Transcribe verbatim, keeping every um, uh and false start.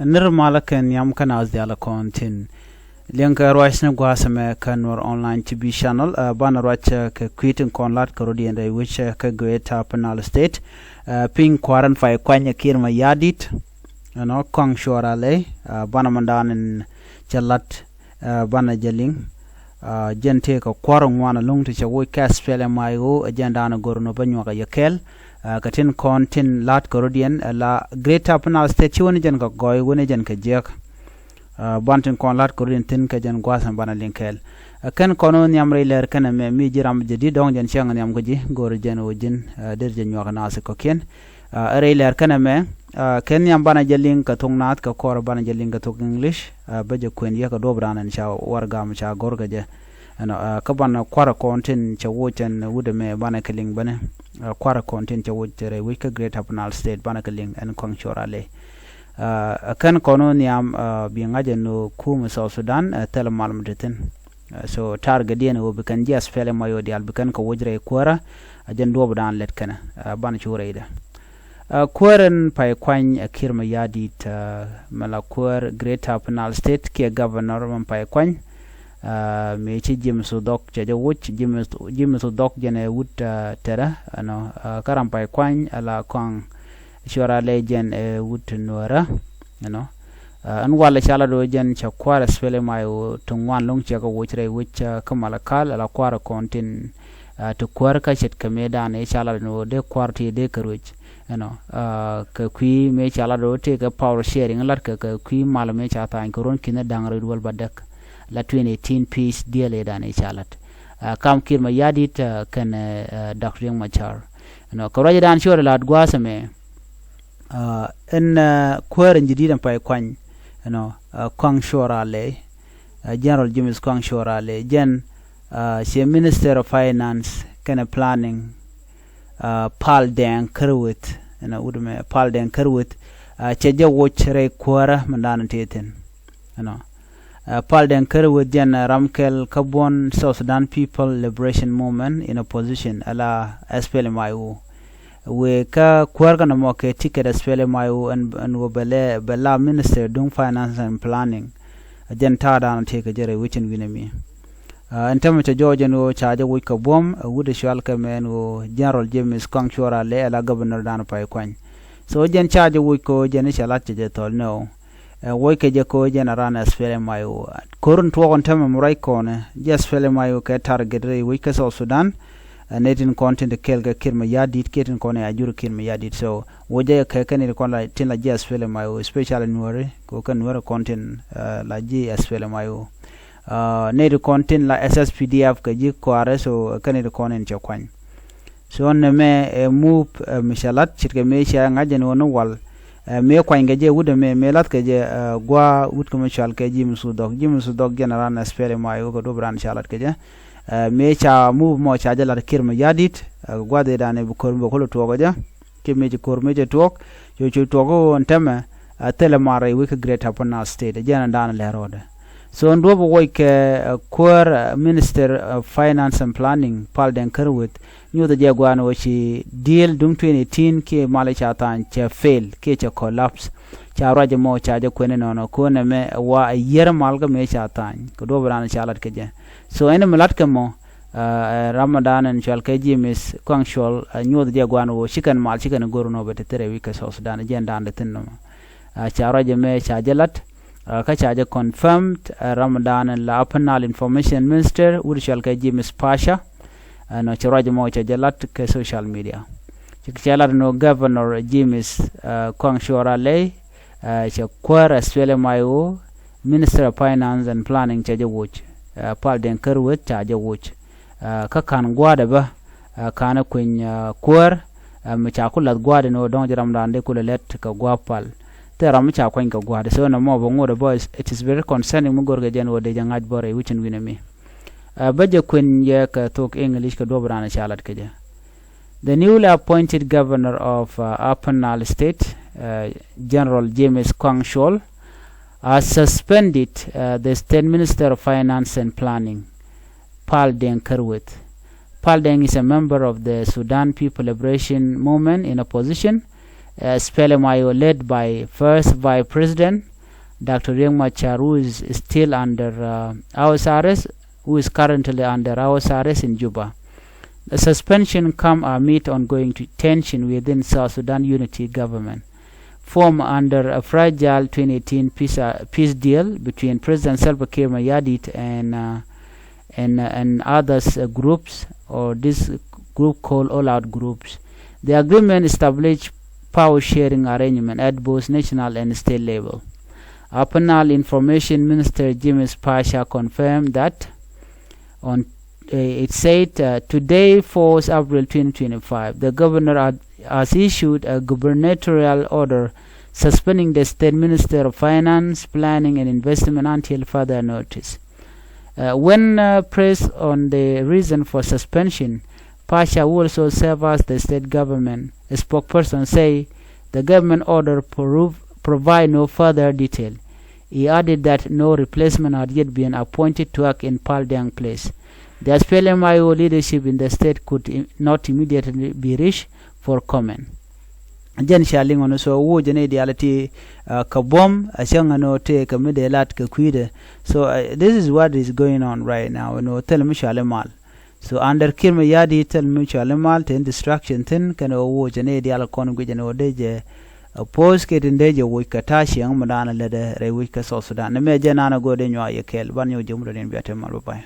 Nir malä kɛ nhiam kä naath diaal kɔn tin liɛŋ kɛ ruac ni gua̱a̱th ɛmɛ kä Nuer Online T V channel. Banɛ ruac kɛ kui̱ tin kɔn lat kɛ rɔ̱diɛn rɛy wec kä Greater Upper Nile State. Piny kua̱r in pay kuany ɛ Kiir Mayardit, ɛnɔ Kɔaŋ Cuɔl Raley. Banɛ mɛn da̱a̱n in cɛ lat, banɛ jɛ liŋ. Jɛn tëë kɛ kua̱r ŋuan ɛlɔ̱ŋ ti cɛ woc kɛ SPLM IO, ɛ jɛn da̱a̱n in go̱r nɔ bä nyuak ɛ yɛ kɛɛl. Kɛ tin kɔn tin la̱t kɛ rɔ̱diɛn, ɛ la Greater Upper Nile State ci wä ni jɛn kɛ gɔɔy, wä ni jɛn kɛ jiäk. Ban tin kɔn la̱t kɛ rɔ̱diɛn thi̱n kɛ jɛn gua̱a̱th ɛn banɛ liŋ kɛɛl. Kɛn kɔn wä nhiam rɛy lɛr kɛn ɛmɛ, mi ji̱ ram jɛ di̱t dɔ̱ŋ jɛn cäŋ nhiam kä ji̱, go̱r jɛn wä ji̱n dee jɛ nyuak naath kɔ̱kiɛn. Ɛ rɛy lɛr kɛn ɛmɛ, kɛn nhiam banɛ jɛ liŋ kɛ thok naath, kɛ kɔr banɛ jɛ liŋ kɛ thok English. Bä jɛ kuɛn yɛ kɛ duɔ̱p raan ɛn ca warɛgak ca go̱r kɛ jɛ. Ɛnɔ, kä banɛ kua̱r kɔn tin cɛ woc ɛn wut ɛmɛ banɛ kɛ liŋ bänɛ. Kua̱r kɔn tin cɛ woc rɛy wec kä Greater Upper Nile State banɛ kɛ liŋ ɛn Kɔaŋ Cuɔl Raley. Kɛn kɔn wä nhiam, bi ŋa̱c ɛn ɣöö kumɛ South Sudan thilɛ mal mi te thi̱n. So target diɛn ɣöö bi kɛn ji̱ SPLM IO diaal bi kɛn kɛ woc rɛy kuäärä, a jɛn duɔ̱ɔ̱p dan lɛt kɛnɛ. Banɛ cu rɛydɛ. Kuäär in pay kuany ɛ Kiir Mayardit, mɛ la kuäär Greater Upper Nile State kiɛ governor mɛ pay kuany. Mëë ci James Odhok cɛ jɛ woc, James Odhok jɛn ɛ wut Tɛrɛ, ɛnɔ. Kä ram pay kuany ɛ la Kɔaŋ Cuɔl Raley jɛn ɛ wut Nuäärä, ɛnɔ. Ɛn walɛ ca lat ɣöö jɛn cɛ kua̱r SPLM IO ti ŋuan lɔ̱ŋ cɛ kɛ woc rɛy wec kä Malakal, ɛ la kua̱r kɔn tin ti kuäär kä ce̱tkɛ mëë dan ëë ca lat ɛn ɣöö dee kua̱r ti dee kɛ ruec, ɛnɔ. Kɛ kui̱ mëë ca lat ɣöö tëëkɛ power sharing latkɛ kɛ kui̱ mal mëë ca tha̱a̱ny kɛ ruɔ̱n ki̱n da̱ŋ rɛw duel bädäk, la twenty eighteen peace deal ëë dan ëë ca lat. Kam Kiir Mayardit kɛnɛ Doctor Riek Machar, ɛnɔ. Kɛ ruacdan cuɔt lat gua̱a̱th ɛmɛ, ɛn kuäär in ji̱ di̱t ɛn pay kuany, ɛnɔ, Kɔaŋ Cuɔl Raley, General James Kɔaŋ Cuɔl Raley, jɛn ciɛ Minister of Finance kɛnɛ Planning, Pal Dɛŋ Kärweth, ɛnɔ, wut ɛmɛ Pal Dɛŋ Kärweth, cɛ jɛ woc rɛy kuäärä min dan tëë thi̱n, ɛnɔ. Pal Dɛŋ Kärweth jɛn ram kɛl kä buɔ̱n South Sudan People Liberation Movement in Opposition, ɛ la SPLM IO. Wëë kä kuäär kä nɔmɔ kɛ ticket SPLM IO ɛn, ɛn ɣöö bɛ lɛ, bɛ la Minister duŋ Finance and Planning. Ɛ jɛn ta̱a̱ dan tëë kɛ jɛ rɛy wec in wi̱nɛ mi. Ɛn tämɛ cɛ jɔɔc ɛn ɣöö ca jɛ woc kɛ buɔ̱m, ɛ wut ɛ cual kɛ mɛ ɛn ɣöö General James Kɔaŋ Cuɔl Raley ɛ la governor dan pay kuany. So jɛn ca jɛ woc kɛ ɣöö jɛn i̱ cɛ lat cɛ jɛ thɔl nɛ ɣöö ɛ woc kɛ jɛ kɛ ɣöö jɛn a raan SPLM IO. Ko̱r in tuɔɔk in tämɛ mi ruac kɔnɛ, ji̱ SPLM IO kɛ target rɛy wec kä South Sudan. Ɛ nɛy tin kɔn tin te kɛɛl kɛ Kiir Mayardit kiɛ tin kɔn ɛ a jur Kiir Mayardit. So woc jɛ kɛ kɛ nɛy tin kɔn la, tin la ji̱ SPLM IO, especially Nuääri, kɛ ɣöö kɛ Nuääri kɔn tin la ji̱ SPLM IO. Nɛy tin kɔn tin la SSPDF kɛ ji̱ kɔaarɛ, so kɛ nɛy tin kɔn in cɛ kuany. So nɛmɛ ɛ move mi cɛ lat ce̱tkɛ mëë cɛ ŋa̱c jɛn ɣöö ni wal. Mëë kuanykɛ jɛ wut ɛmɛ, mëë la̱thkɛ jɛ gua̱a̱ wut kɛ mi cɔal kɛ James Odhok. James Odhok jɛn raan SPLM IO kɛ duɔ̱p raan ca lat kɛ jɛ. Mëë ca move mɔ ca jɛ lat Kiir Mayardit, gua̱a̱th ëëdan ɛ bi ko̱r mi bɛ kulɛ tuɔɔk kɛ jɛ. Kiɛ mëë ci ko̱r mëë cɛ tuɔɔk, cu cu tuɔɔk ɣöö ɛn tämɛ a thilɛ mar rɛy wec kä Greater Upper Nile State, ɛ jɛn ɛn da̱a̱n lɛr rɔɔdɛ. So ɛn duɔ̱p woc kɛ kuäär Minister of Finance and Planning, Pal Dɛŋ Kärweth, nyuuth jɛ gua̱a̱n ɣöö ci deal duŋ twenty eighteen kiɛ mal ca tha̱a̱ny cɛ fail kiɛ cɛ collapse. Ca ruac ɛmɔ ca jɛ kuɛn inɔnɔ, ko̱n ɛmɛ wa a yier mal kä mëë ca tha̱a̱ny kɛ duɔ̱p raan ca lat kɛ jɛ. So ɛn mi lat kɛ mɔ, ram mi dan ɛn cɔal kɛ James Kɔaŋ Cuɔl, nyuuth jɛ gua̱a̱n ɣöö ci kɛn mal ci kɛn go̱r nɔ bɛ te thirɛ wi̱c kɛ South Sudan, jɛn dan de thi̱n nɔmɔ. Ca ruac ɛmɛ ca jɛ lat, kä ca jɛ confirmed ram mi dan ɛn la Upper Nile Information Minister wut cɔal kɛ James Pasha. Ɛnɔ cɛ ruac mɔ cɛ jɛ lat kɛ social media. Cɛ lat nɔ Governor James Kɔaŋ Cuɔl Raley, cɛ kuäär SPLM IO, Minister of Finance and Planning cɛ jɛ woc. Pal Dɛŋ Kärweth ca jɛ woc. Kä ka̱n gua̱a̱dɛ bä, ka̱n kueny kuäär mi ca ku la̱th gua̱a̱dɛ ni ɣöö dɔ̱ŋ jɛ ram dan dee kulɛ lɛt kɛ gua̱a̱ pal. Thil ram mi ca kuany kɛ gua̱a̱dɛ, so nɔmɔ bä ŋot ɛ bä, it is very concerning mi go̱rkɛ jɛn ɣöö dee jɛ ŋa̱c bä rɛy wec in wi̱nɛ mi. Bä jɛ kuën yɛ kɛ thok English kɛ duɔ̱p raan ca lat kɛ jɛ. The newly appointed governor of Upper Nile State, General James Kɔaŋ Cuɔl, has suspended the state minister of finance and planning, Pal Dɛŋ Kärweth. Pal Dɛŋ is a member of the Sudan People Liberation Movement in opposition. uh, S P L M I O led by First Vice President Doctor Riek Machar, who is still under uh, house arrest, who is currently under house arrest in Juba. The suspension come amid ongoing t- tension within South Sudan Unity Government, formed under a fragile twenty eighteen peace, uh, peace deal between President Salva Kiir Mayardit and uh, and, uh, and others uh, groups, or this group called All Out Groups. The agreement established power sharing arrangement at both national and state level. Upper Nile Information Minister James Pasha confirmed that on uh, it said uh, today, fourth April twenty twenty-five, the governor had, has issued a gubernatorial order suspending the state minister of finance, planning and investment until further notice. Uh, when uh, pressed on the reason for suspension, Pasha, who also serves as the state government spokesperson, say the government order prov- provide no further detail. He added that no replacement had yet been appointed to act in Pal Deng place. The S P L M I O leadership in the state could im- not immediately be reached for comment. Jɛn ca liŋ ɔni so wuɔ jɛn idiality uh, ka buɔm a cäŋ ɛn ɔ tëë kɛ mi dee lat kɛ kui̱dɛ. So uh, this is what is going on right now ɛn ɔ thil mi cɔal imal. So under Kiir Mayardit thil mi cɔal imal te in distraction thin kɛn ɔ wuɔ jɛn idial kɔn guic ɛn ɔ dee jɛ uh, post kɛ tin dee jɛ wuc kɛ ta̱a̱ cieŋ mi da̱a̱n lɛdɛ rɛy wi̱c kɛ South Sudan ni mɛ jɛ nan a go̱o̱r dee nyuak yɛ kɛɛl ban nyɔk jɛ mudɔ din biatem mal bä pay.